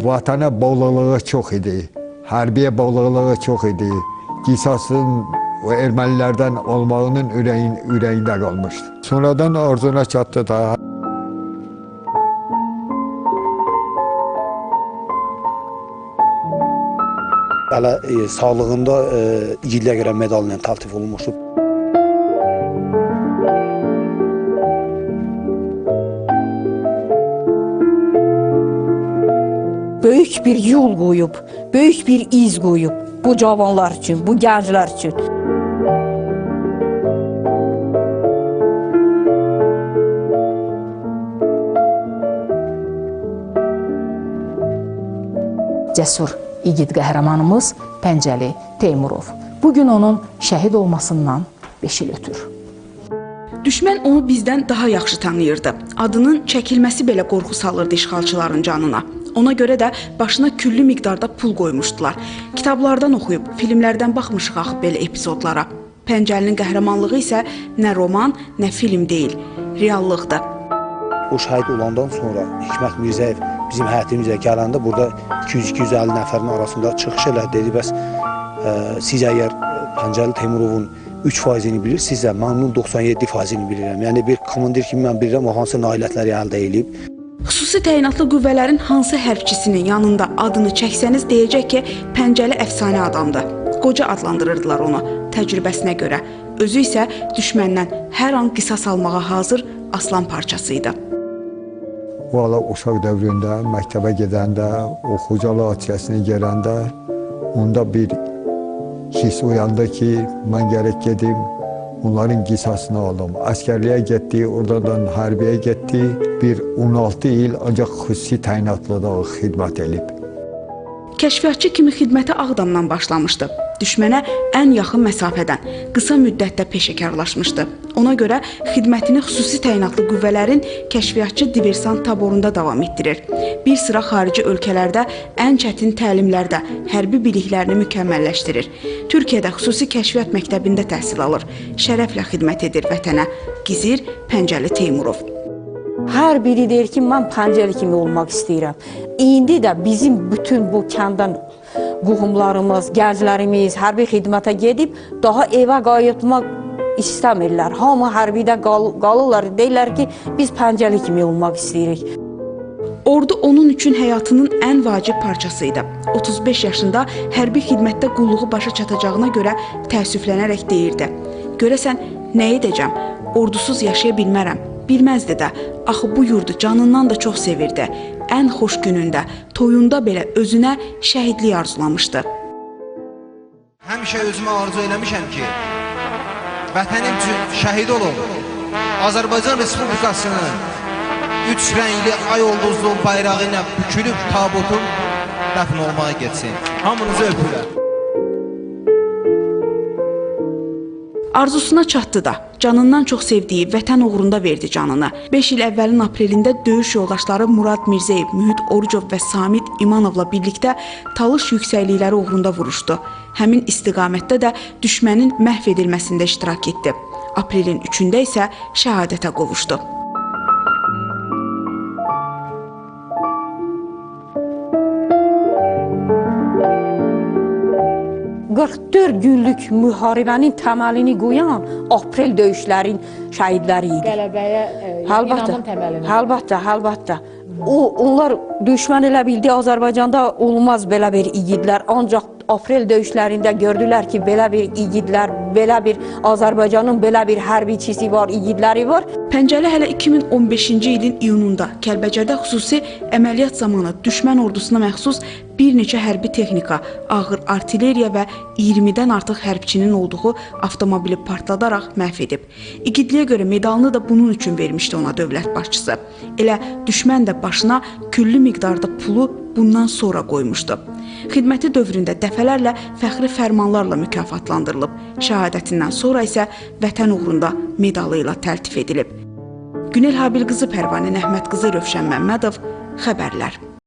Vətənə bağlılığı çox idi. Hərbiyə bağlılığı çox idi. Qisasın o ermənilərdən olmağının ürəyində qalmışdı. Sonradan arzuna çatdı da. Hələ sağlığında igidliyə görə medalla təltif olunmuşdu. Böyük bir yol qoyub, böyük bir iz qoyub bu cavanlar üçün, bu gənclər üçün. Cəsur igid qəhrəmanımız Pəncəli Teymurov. Bugün onun şəhid olmasından 5 il ötür. Düşmən onu bizdən daha yaxşı tanıyırdı. Adının çəkilməsi belə qorxu salırdı işğalçıların canına. Ona görə də başına küllü miqdarda pul qoymuşdular. Kitablardan oxuyub, filmlərdən baxmışıq axı belə epizodlara. Pəncəlinin qəhrəmanlığı isə nə roman, nə film deyil, reallıqdır. O şəhid olandan sonra Hikmət Mirzəyev bizim həyətimizə gələndə burada 200-250 nəfərin arasında çıxış elədi. Dedi, bəs siz əgər Pəncəli Teymurovun 3%-ni bilirsinizsə, mən onun 97%-ni bilirəm. Yəni bir komandir kimi mən bilirəm o hansı nailiyyətləri əldə edib. Xüsusi təyinatlı qüvvələrin hansı hərbçisinin yanında adını çəksəniz deyəcək ki, Pəncəli əfsanə adamdır. Qoca adlandırırdılar onu təcrübəsinə görə. Özü isə düşməndən hər an qisas almağa hazır aslan parçası idi. Valla uşaq dövründə, məktəbə gedəndə, o Xocalı hadisəsini görəndə onda bir his uyandı ki, mən gərək gedim, onların qisasını alım. Əsgərliyə getdi, oradan hərbiyə getdi. Bir 16 il ancaq xüsusi təyinatlıda xidmət edib. Kəşfiyyatçı kimi xidmətə Ağdamdan başlamışdı. Düşmənə ən yaxın məsafədən qısa müddətdə peşəkarlaşmışdı. Ona görə xidmətini xüsusi təyinatlı qüvvələrin kəşfiyyatçı diversant taborunda davam etdirir. Bir sıra xarici ölkələrdə ən çətin təlimlərdə hərbi biliklərini mükəmməlləşdirir. Türkiyədə xüsusi kəşfiyyat məktəbində təhsil alır. Şərəflə xidmət edir vətənə. Gizir Pəncəli Teymurov. Hər biri deyir ki, mən Pəncəli kimi olmaq istəyirəm. İndi də bizim bütün bu kənddən qohumlarımız, gənclərimiz hərbi xidmətə gedib daha evə qayıtmaq istəmirlər. Hamı hərbidə qalırlar, deyirlər ki, biz Pəncəli kimi olmaq istəyirik. Ordu onun üçün həyatının ən vacib parçası idi. 35 yaşında hərbi xidmətdə qulluğu başa çatacağına görə təəssüflənərək deyirdi. Görəsən, nə edəcəm? Ordusuz yaşaya bilmərəm. Bilməzdi də, axı bu yurdu canından da çox sevirdi. Ən xoş günündə, toyunda belə özünə şəhidlik arzulamışdı. Həmişə özümə arzu eləmişəm ki, vətənim üçün şəhid olum. Azərbaycan Respublikasının 3 rəngli ay ulduzlu bayrağı ilə bükülüb tabutum dəfn olmağa getsin. Hamınızı öpürəm. Arzusuna çatdı da, canından çox sevdiyi vətən uğrunda verdi canını. 5 il əvvəlin aprelində döyüş yoldaşları Murad Mirzəyev, Mühit Orucov və Samid İmanovla birlikdə Talış yüksəklikləri uğrunda vuruşdu. Həmin istiqamətdə də düşmənin məhv edilməsində iştirak etdi. Aprelin 3-ündə isə şəhadətə qovuşdu. ...44 günlük müharibənin təməlini qoyan aprel döyüşlərin şəhidləri idi. Qələbəyə Əlbəttə, əlbəttə, əlbəttə. Onlar düşmən elə bildi Azərbaycanda olmaz belə bir igidlər. Ancaq aprel döyüşlərində gördülər ki, belə bir igidlər, belə bir Azərbaycanın belə bir hərbiçisi var, igidləri var. Pəncəli hələ 2015-ci ilin iyununda Kəlbəcərdə xüsusi əməliyyat zamanı düşmən ordusuna məxsus bir neçə hərbi texnika, ağır artilleriya və 20-dən artıq hərbçinin olduğu avtomobili partladaraq məhv edib. İgidliyə görə medalını da bunun üçün vermişdi ona dövlət başçısı. Elə düşmən də başına küllü miqdarda pulu bundan sonra qoymuşdu. Xidməti dövründə dəfələrlə fəxri fərmanlarla mükafatlandırılıb. Şəhadətindən sonra isə vətən uğrunda medalı ilə təltif edilib. Günel Habil qızı, Pərvanə Nəhmət qızı, Rövşən Məmmədov, xəbərlər.